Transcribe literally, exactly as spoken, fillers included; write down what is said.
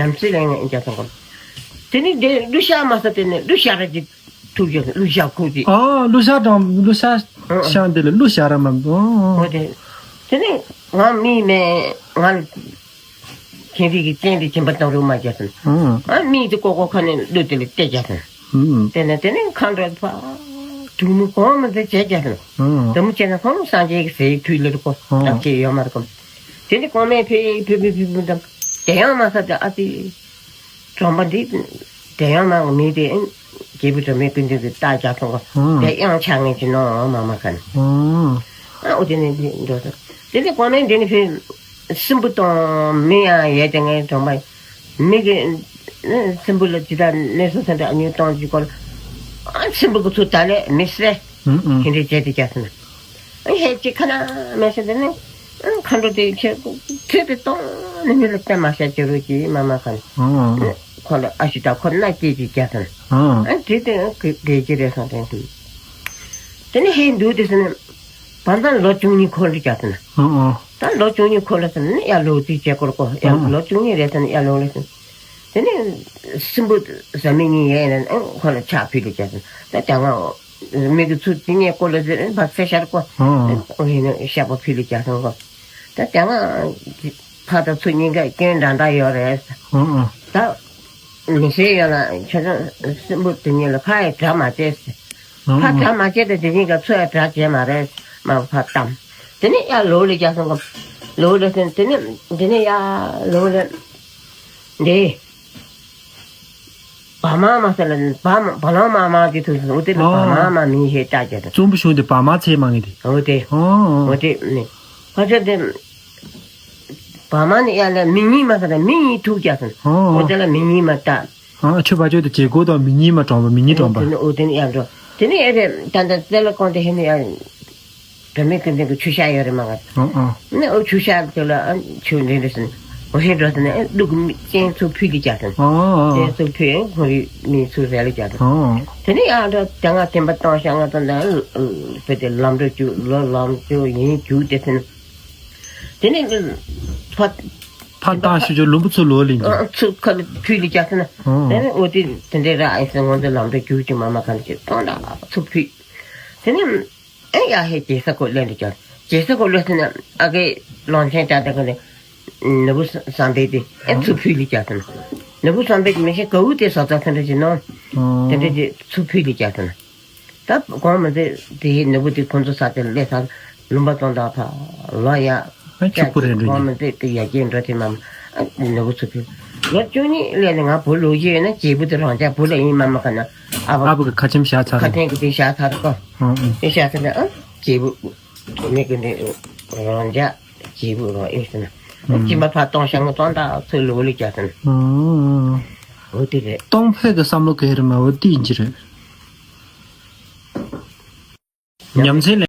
ཉམས་སྲིད་ལས་ངན་རྒྱ་སོང་གམ། དེ་ནི་དེ་ཀླུ་ཤ་མ་ཟ་དེ་ནི་ཀླུ་ཤ་ར་གྱི་ཐུག་ཡོད། ཀླུ་ཤ་ཁུག་གི། ཨ་ཀླུ་ཤ་དང་ཀླུ་ཤ་ཤང་དེ་ལ་ཀླུ་ཤ་ར་མ། ཨོ། ཨོ་དེ། དེ་ནི་ང་མི་མེད་ང་ཁྱེད་རིགས་ཀྱི་སྤྱན་དེ་སྦྱིན་པ་གཏོང་རུ་མ་རྒྱ་སོང་། ཨ་མི་དེ་ཀོ་ཀོ་ཁ་ནས་ཀླུ་དེ་ལ་བལྟས་རྒྱ་སོང་། དེ་ནས་དེ་ནས་མཁའ་འགྲོ་ཕ་དུག་མོ་གོང་མ་དེ་བྱས་རྒྱ་སོང་། དུག་མོ་བྱས་ན་ཁོང་སངས་རྒྱས་ཀྱི་ཟས་ཕུད་ལེར་ཀོ་བདག་ཅེས་ཡོད་མ་རེད་ཀོ། དེ་ནི་གོང་མའི་ཕེ་ཕེ་ཕེ་ཕེ་ཕེ་དམ་དེ་ཡང་མ་ས་དེ་ཨ་ཙི། གྲོང་པ་འདི་དེ་ཡང་མ་མི་དེ་རྒྱལ་པོ་གྲོང་མའི་ཀུན་འདུས་ཀྱི་རྟགས་རྒྱ་མཚོ་གོ་དེ་ཡང་ཆགས་ངེས་ཀྱི་ནོ་མ་མ་ཁ་ནི། ཨ་འོ་དེ་ནི་འདི་འགྲོ་ས་དེ་ནི་གོང་མའི་འདི་ནི་ཕེ་སྲིན་པོ་དང་མི་ཡང་ཡོད་དེ་ངའི་གྲོང་པ་མི་གི་སྲིན་པོ་ལ་ཇི་ལྟར་གནས་སུ་ས་འདྲ་ཉུང་གཏོང་གི་སྐོར་ཨ་སྲིན་པོ་གི་ཚུལ་ད་ལས་མི་སྲེ་ཧེ་འདྲའི་བྱས་ཏེ་རྒྱ་སོང་ན། ཨ་ཧེ་ཅི་ཁ་ན་མེད་ས་དེ་ནི་ཨ་མཁའ་འགྲོ་དེ་ཁྱེད་ཁྱེད་དེ་གཏོང་ནི་མི་ལ་བསྟན་མ་བྱ་ཅི་རུ་ཅི་མ་མ་ཁ་ནི། ཨ་ཁོ་ལ་ཨ་ཞུ་ད་ཁོ་ན་སྐྱེས་ཀྱི་རྒྱ་སོང་ན། ཨ་དེ་དེ་དགེ་ཀྱི་རེད་སོང་དེ་དུས། དེ་ནི་ཧེ་འདུག་དེ་སོང་ན་བར་མཚམས་ལོ་བཅུ་གཉིས་འཁོར་ལ་རྒྱ་སོང་ན། ཨ་ད་ལོ་བཅུ་གཉིས་འཁོར་ལ་སོང་ན་ཡ་ལོ་རྩིས་བྱེད་སྐོར་གོ་ཡ་ལོ་བཅུ་གཉིས་རེད་སོང་ན་ཡ་ལོ་ལ་སོང་། དེ་ནས་སྲིན་པོ་བཟའ་མི་གཉིས་ཡས་ནས་ཨང་ཁོ་ལ་ཕྱག་ཕུལ་ལེ་བྱས་སོང་། ད་དེ་སྔ་མི་གི་ཚུལ་དེ་ཉེ་ཀོ་ལ་ཟེར་བ་ཚེ་ཤར་ཀོ་ཨོ་ཡིན་ནས་བཤགས་པ་ཕུལ་ལེ་བྱས་སོང་ཀོ། ད་དེ་སྔ་ཕ་དང་ཚུལ་གཉིས་ཀ་སྐྱོན་འདྲ་འདྲ་ཡོད་རེད། ད་མི་ཟེར་ཡོད་ན་ཁྱོད་ཚོ་སྲིན་པོ་དེ་གཉིས་ལ་ཕ་ཡི་དགྲ་མ་བྱེད་ཟེར། ཕ་དགྲ་མ་བྱེད་དེ་དེ་གཉིས་ཀ་ཚུལ་ཡ་དགྲ་བྱེད་མ་རེད་མ་ཕ་གཏམ། དེ་ནས་ཡར་ལོག་ལེ་བྱས་སོང་ཀོ། ལོག་ལེ་སོང་དེ་ནས་དེ་ནས་ཡར་ལོག་ལེ། འདི། བ་མ་མ་ཟེར་ལ་བ་མ་བ་ལང་མ་མ་དེ་ཐུག་སོང་། འོ་དེ་ལ་བ་ཨོ། མ་མ་མི་ཧེ་ལྟ་རྒྱ་དང་། རྩོམ་པོ་གཞུང་དེ་བ་མ་ཚེ་མ་ངེས་དེ། འོ་དེ། ཨོ། འོ་དེ་ནི། ཁ་ཆེ་དེ། བ་མ་ནི་ཡ་ལ་མི་གཉིས་མ་ཟེར་ལ་མི་གཉིས་ཐུག་རྒྱ་སོང་། ཨོ། འོ་དེ་ལ་མི་གཉིས་མ་ལྟ། ཨ་ཆོས་པ་ཆོས་དེ་བྱེད་སྒོ་དང་མི་གཉིས་མ་གྲོང་པ་མི་གཉིས་གྲོང་པ། འོ་དེ་ནི་ཡ་འགྲོ། དེ་ནི་ཨེ་རེད་ད་ལྟ་རྩེ་ལ་ཀོང་དེ་ཧེ་ནི་ཡ། བྲོ་མི་ཀུན་ལྡན་གྱི་ཆུ་ཤ་ཡོད་རེད་མ་ག་ཨ་ཨ། ནི་ཨོ་ཆུ་ཤ་དེ་ལ་ཨ་ཆུ་འདྲེན་རེད་ཟེར་ནས་ཨོ་ཧེ་འགྲོ་ཟེར་ནས་ཨ་ལུག་གི་སྤྱན་ཚུར་ཕུད་ཀྱི་བྱས་ཟེར་ནས། ཨ་ཨ། སྤྱན་ཚུར་ཕུད་ཨེ་ཁོང་རིག་མི་ཚུར་རལ་ལ་བྱས་ཟེར་ནས། ཨ་ཨ། དེ་ནས་ཡང་འགྲོ་དེ་སྔ་ཐེམ་པ་གཏོང་ཤ་ང་ཚོ་འདི་བོད་དེ་ལམ་འགྲོ་རྒྱུག་ལོ་ལམ་འགྲོ་ཡིན་རྒྱུག་དེ་ཟེར་ནས། དེ་ནས་ཕ། ཕ་བཏང་ཤུ་ཅོ་ལུམ་བུ་ཚུར་ལོག་ལེན་གྱི། ཚུར་ཁ་ལ་ཕུད་ལ་བྱས་ཟེར་ནས། ཨ་ཨ། དེ་ནས་ཨོ་དེ་དེ་འདྲའི་ར་ཨེ་ཟེར་ང་ཚོ་ལམ་འགྲོ་རྒྱུག་ཅིག་མ་མ་ག་ནས་ཅིག་གཏོང་འདྲ་ཚུར་ཕུད། དེ་ནས། ཨེ་ཡ་ཧེ་རྒྱལ་ས་ཁོ་ལེན་དུ་བཅར། རྒྱལ་ས་ཁོ་ལོས་ཟེར་ན་ཨ་ཀའི་ལོང་ཆེན་དྲག་དེ་ཁོ་ནི་ནོར་བུ་བསམ་འཕེལ་དེ་ཨེ་ཚུར་ཕུད་ལི་བཅར་ཟེར་ན། ནོར་བུ་བསམ་འཕེལ་གྱི་མི་ཤེས་ག་འུ་དེ་བཟའ་ཚང་ཚན་ཁྲ་ཅིག་ནོ། དེ་འདྲ་དེ་ཚུར་ཕུད་ལི་བཅར་ཟེར་ན། ད་གོང་མ་དེ་དེ་ནོར་བུ་དེ་ཁོང་ཚོ་ས་དེ་ལས་ས་ལུང་པ་གཏོང་དག་ཕ་ལོ་ཡ། ཨ་ཕྱུག་པོ་རེད་འགྲོ་གོང་ནི། མ་དེ་དེ་ཡ་རྒྱས་འགྲོ་དེ་མ་ནོར་བུ་ཚུར་ཕུད། ལོ་བཅུ་གཉིས་ལས་ནི་ང་བུ་ལོ་བཞི་ཡོད་ན་རྒྱལ་བུ་དེ་རང་ཅག་བུ་ལ་ཡིན་མ་མ་ག་ན་ཨ་ཕ། ཨ་ཕ་གི་ཁ་ཆེམས་བཞག་ཚར་ཁ་རེད། ཐན་གི་དེ་བཞག་ཚར་གོ། ཨང་ཨང་། དེ་བཞག་ཚར་ན་ཨ་རྒྱལ་བུ་མི་གི་འདི་རང་ཅག་རྒྱལ་བུ་རང་ཨེ་ཟེར་ན། ཨ་སྦྱིན་པ་ཕར་གཏོང་ཤ་ང་གཏོང་དག་ཚུར་ལོག་ལི་བཅར་ཟེར་ན། ཨང་ཨང་། འོ་དེ་རེད། གཏོང་ཕོད་ཀྱི་བསམ་བློ་ག་རེ་མ་འོ་དེ་ཡིན་གྱི་རེད། ཉམས་ཚན་ལས།